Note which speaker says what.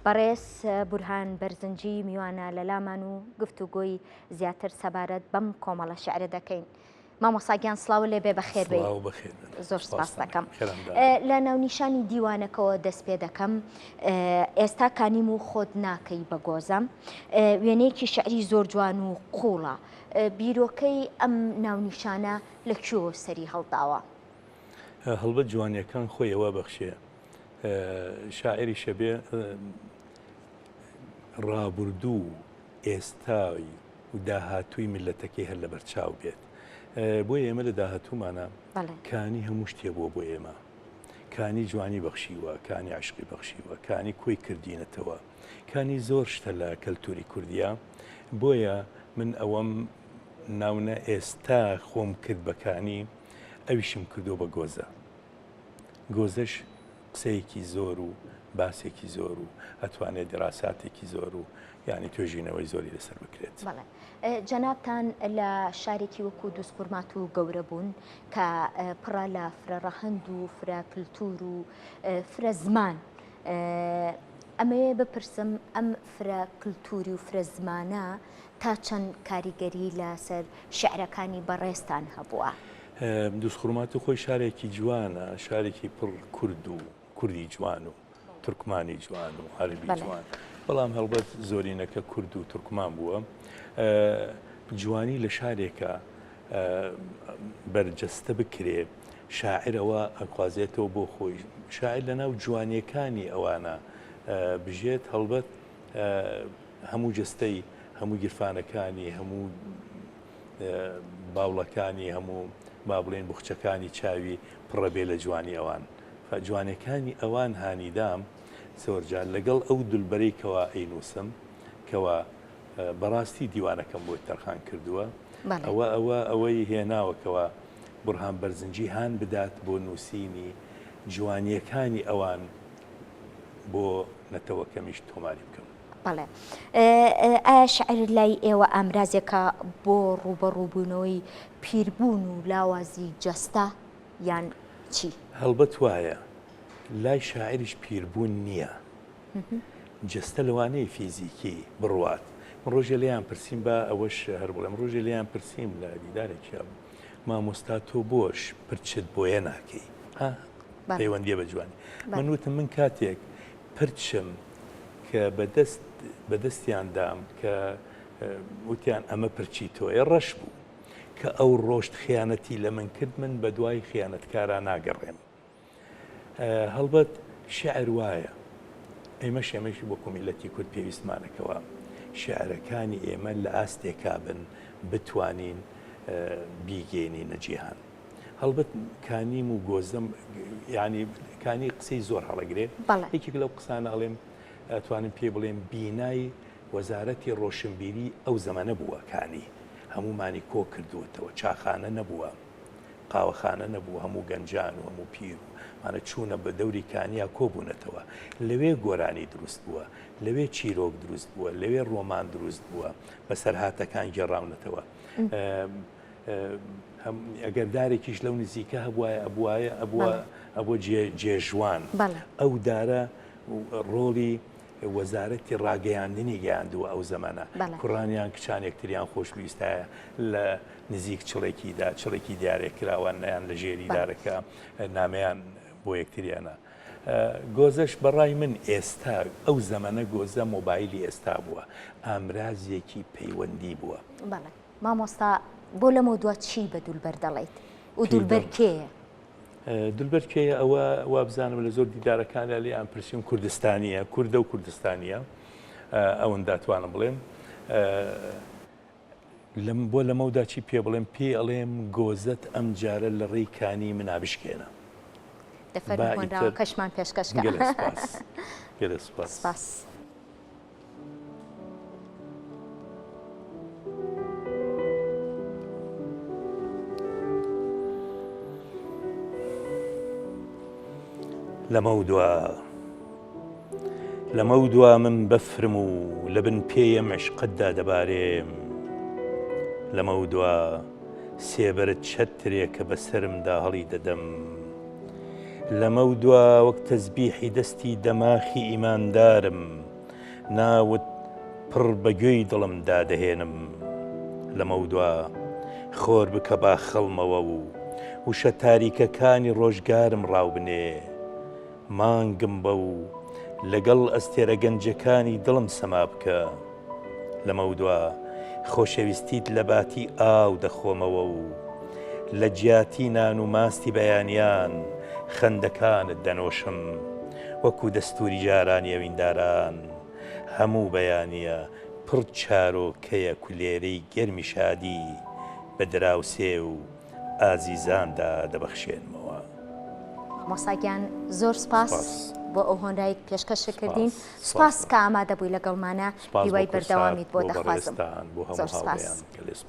Speaker 1: بەڕێز بورهان بەرزنجی میوانە لە لامان و گفتوگۆی زیاتر سەبارەت بەم کۆمەڵە شعرە دەکەین. مامۆستا گیان سڵاو لێ بێ بەخێر بێی.
Speaker 2: سڵاو بەخێر بن.
Speaker 1: زۆر سپاس
Speaker 2: سپاستان
Speaker 1: دەکەم.
Speaker 2: دەکەم. خێران دابن.
Speaker 1: لە ناونیشانی دیوانەکەوە دەست پێ دەکەم. ئێستا کانیم و خۆت ناکەی بە گۆزە. وێنەیەکی شعری زۆر جوان و قووڵە. بیرۆکەی ئەم ناونیشانە لە کوێوە سەری هەڵداوە؟
Speaker 2: هەڵبەت جوانیەکان خۆی ئەوە بەخشێ. شاعیریشە بێ ڕابوردوو و ئێستای و داهاتووی میللەتەکەی هەر لەبەرچاو بێت. بۆیە ئێمە لە داهاتوومانا کانی هەموو شتێ بووە بۆ ئێمە. کانی جوانی بەخشیوە، کانی عەشقی بەخشیوە، کانی کۆی کردینەتەوە. کانی زۆر شتە لە کەلتوری کوردیا. بۆیە من ئەوەم ناونە ئێستا خۆم کرد بە کانی، ئەویشم کردووە بە گۆزە. گۆزەش قسەیەکی زۆر و باسێکی زۆر و ئەتوانێت دیراساتێکی زۆر و یانی توێژینەوەی زۆری لەسەر بکرێت.
Speaker 1: بەڵێ جەنابتان لە شارێکی وەکو دوزخورماتوو گەورە بوون کە پڕە لە فرە ڕەهەند و فرە کلتور و فرە زمان. ئەمەوێ بپرسم ئەم فرە کلتوری و فرە زمانە تا چەند کاریگەری لەسەر شیعرەکانی بەڕێزتان هەبووە؟
Speaker 2: دوزخورماتوو خۆی شارێکی جوانە، شارێکی پڕ کورد و کوردی جوان و تورکمانی جوان و عەرەبی جوان، بەڵام هەڵبەت زۆرینەکە کورد و تورکمان بووە. جوانی لە شارێکە بەرجەستە بکرێ، شاعیر ئەوە ئەخوازێتەوە بۆ خۆی، شاعیر لەناو جوانییەکانی ئەوانە بژێت، هەڵبەت هەموو جەستەی، هەموو گیرفانەکانی، هەموو باوڵەکانی، هەموو با بڵێین بوخچەکانی چاوی پڕە بێ لە جوانی ئەوان. جوانیەکانی ئەوان هانیدام زۆرجار لەگەڵ ئەو دولبەرەی کەوا ئەینووسم کەوا بەڕاستی دیوانەکەم بۆی تەرخان کردووە ئەوە ئەوە ئەوەی هێناوە کەوا بورهان بەرزنجی هان بدات بۆ نووسینی جوانیەکانی ئەوان بۆ نەتەوەکەمیش تۆماری بکەم.
Speaker 1: بەڵێ. ئایا شیعر لای ئێوە ئامرازێکە بۆ ڕووبەڕووبوونەوەی پیربوون و لاوازی جەستە یان چی؟
Speaker 2: هەڵبەت وایە. لای شاعیریش پیربوون نییە. جەستە لەوانەیە فیزیکی بڕوات. من ڕۆژێ لێیان پرسیم، با ئەوەش هەر بڵێم، ڕۆژێ لێیان پرسیم لە دیدارێکیا بوو، مامۆستا تۆ بۆش پرچت بۆیە ناکەی؟ ها؟ پەیوەندییە بە جوانی. من وتم من کاتێک پرچم کە بە دەست بە دەستیان دام کە وتیان ئەمە پرچی تۆیە ڕەش بوو کە ئەو ڕۆشت خیانەتی لە من کرد من بە دوای خیانەتکارا ناگەڕێم هەڵبەت شعر وایە ئێمەش ئێمەش وەکو میلەتی کورد پێویستمانەکەوە شعرەکانی ئێمە لە ئاستێکا بن بتوانین بیگەینینە جیهان هەڵبەت کانیم و گۆزەم یانی کانی قسەی زۆر هەڵەگرێ یەکێک لەو قسانە ئەڵێم ئەتوانم پێ بڵێم بینای وەزارەتی ڕۆشنبیری ئەو زەمەنە بووە کانی هەمومانی کۆ کردووەتەوە چاخانە نەبووە قاوەخانە نەبوو هەموو گەنجان و هەموو پیر و مانە چوونە بە دەوری کانیا کۆبوونەتەوە لەوێ گۆرانی دروست بووە لەوێ چیرۆک دروست بووە لەوێ ڕۆمان دروست بووە بەسەرهاتەکان گێڕاونەتەوە ئەگەر دارێکیش لەو نزیکە هەبوایە ئەبوایە ئەبووە ئەبووە جێژوان ئەو دارە ڕۆڵی وەزارەتی ڕاگەیاندنی گەیاندووە ئەو زەمانە کوڕانیان کچان یەکتریان خۆشویستایە لە نزیک چڵێکیدا چڵێکی دیارێک کراوان نیان لە ژێری دارەکە نامیان بۆ یەکتریانە گۆزەش بەڕای من ئێستا ئەو زەمەنە گۆزە مۆبایلی ئێستا بووە ئامرازێکی پەیوەندی بووە.
Speaker 1: مامۆستا بۆ لەمەودوا چی بە دولبەر دەڵێیت و دولبەر کێیە؟
Speaker 2: دولبەر کێیە ئەوە وابزانم لە زۆر دیدارەکاندا لێیان پرسیوم کوردستانییە، کوردە و کوردستانییە ئەوەندە ئەتوانم بڵێم. لەم بۆ لەمەودا چی پێ بڵێم پێی ئەڵێم گۆزەت ئەم جارە لە ڕێی کانی منا بشکێنە.
Speaker 1: دەفەرموو هۆنراوەکەشمان پێشکەش کە.
Speaker 2: گەلێ سوپاس. گەلێ سوپاس.
Speaker 1: سوپاس.
Speaker 2: لەمەودوا لەمەودوا من بەفرم و لە بن پێیم عشقتدا دەبارێم لەمەودوا سێبەرت چەترێکە بەسەرمدا هەڵی دەدەم لەمەودوا وەک تەزبیحی دەستی دەماخی ئیماندارم. ناوت پڕ بە گوێی دڵم دادەهێنم. لەمەودوا خۆر بکە با خەڵمەوە و وشە تاریکەکانی ڕۆژگارم ڕاوبنێ. مانگم بە و لەگەڵ ئەستێرە گەنجەکانی دڵم سەما بکە. لەمەودوا خۆشەویستیت لە باتی ئاو دەخۆمەوە و لە جیاتی نان و ماستی بەیانیان خەندەکانت دەنۆشم. وەکو دەستووری جارانی ئەوینداران هەموو بەیانییە پڕ چارۆکەیە کولێرەی گەرمی شادی بە دراوسێ و ئازیزاندا دەبەخشێنمەوە.
Speaker 1: مامۆستا گیان زۆر سپاس بۆ ئەو هۆنرایت پێشکەشت کردین سپاس کە ئامادە بووی لەگەڵمانە هیوای بەردەوامیت بۆ دەخوازم زۆر سپاس.